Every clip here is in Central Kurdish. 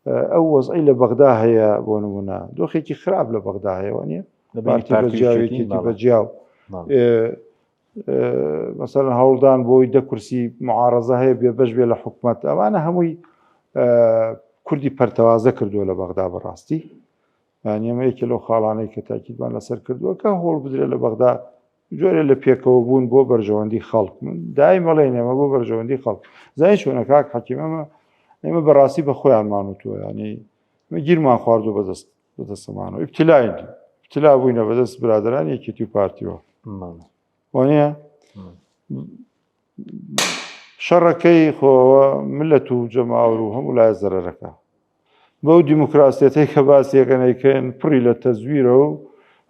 ئەو وەزعی لە بەغدا هەیە بۆ نمونە دۆخێکی خراپ لە بەغدا هەیە وانە پارتی بە جیاوێکی بە جیاو مەسەلەن هەوڵدان بۆی دە کورسی معارەزە هەیە بێ بەش بێ لە حکومەت ئەوانە هەمووی کوردی پەرتەوازە کردووە لە بەغدا بەڕاستی یانی ئەمە یەکێ لەو خاڵانەی کە تاکیدمان لەسەر کردووە کە هەوڵ بدرێت لە بەغدا جۆرێ لە پێکەوە بوون بۆ بەرژەوەندی خەڵک من دایم ئەڵێن ئێمە بۆ بەرژەوەندی خەڵک زانی چۆنە کاک حەکیم ئەمە ئێمە بەڕاستی بە خۆیانمان وتووە ینی گیرمان خواردو بەدەست بەدەستمانەوە ئیبتلاین ئیبتلا بووینە بەدەست برادران یەکێتی و پارتیەوە وانە شەڕەکەی خۆوە ملەت و جەماوەر و هەموو لای زەرەرەکە بەو دیموکراسیەتەی کە باسیەکەنەیکەن پڕی لە تەزویرە و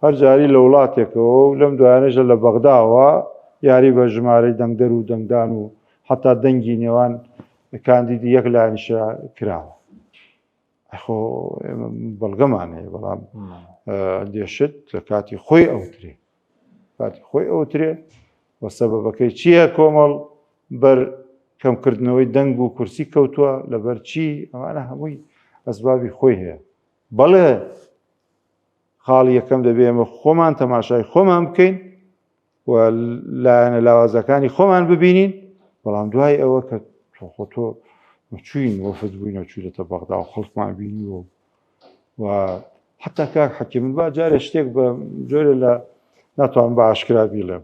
هەر جاری لە وڵاتێکەوە و لەم دوایانەشە لە بەغداوە یاری بە ژمارەی دەنگدەر و دەنگدان و حتا دەنگی نێوان کاندیدی یەک لایەنیشە کراوە. خۆ ئێمە بەڵگەمان هەیە بەڵام دێشت لە کاتی خۆی ئەوترێ کاتی خۆی ئەوترێ و سەبەبەکەی چییە کۆمەڵ بەر کەمکردنەوەی دەنگ و کورسی کەوتووە لەبەر چی ئەمانە هەمووی ئەسبابی خۆی هەیە بەڵێ خاڵی یەکەم دەبێ ئێمە خۆمان تەماشای خۆمان بکەین و لایەنە لاوازەکانی خۆمان ببینین بەڵام دوای ئەوە کە خۆ تۆ چوین وەفد بووینەوە چوینەتە بەغدا و خەڵکمان بینیوە و حتا کاک حەکیم من با جارێ شتێک بە جۆرێ لە ناتوانم بە ئاشکرا بیڵێم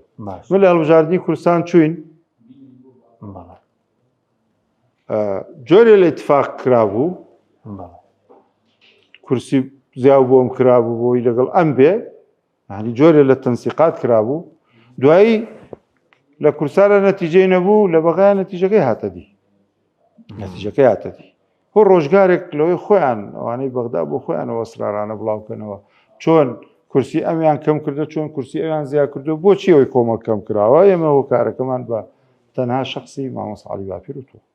من لە هەڵبژاردنی کوردستان چوین جۆرێ لە اتفاق کرابوو کورسی زیاو بۆم کرابوو بۆی لەگەڵ ئەم بێ هەنی جۆرێ لە تەنسیقات کرابوو دوایی لە کورسارە نەتیجەی نەبوو لە بەغای نەتیجەکەی هاتە دی نەتیجەکەی هاتە دی هۆ ڕۆژگارێک لەوەی خۆیان ئەوانەی بەغدا بۆ خۆیانەوە سرارانە بڵاوکەنەوە چۆن کورسی ئەمیان کەم کردو چۆن کورسی ئەویان زیا کردو بۆچی ئەوی کۆمەڵ کەم کراوە ئێمە هۆکارەکەمان بە تەنها شخصی مامۆستا عەلی باپیر وتووە.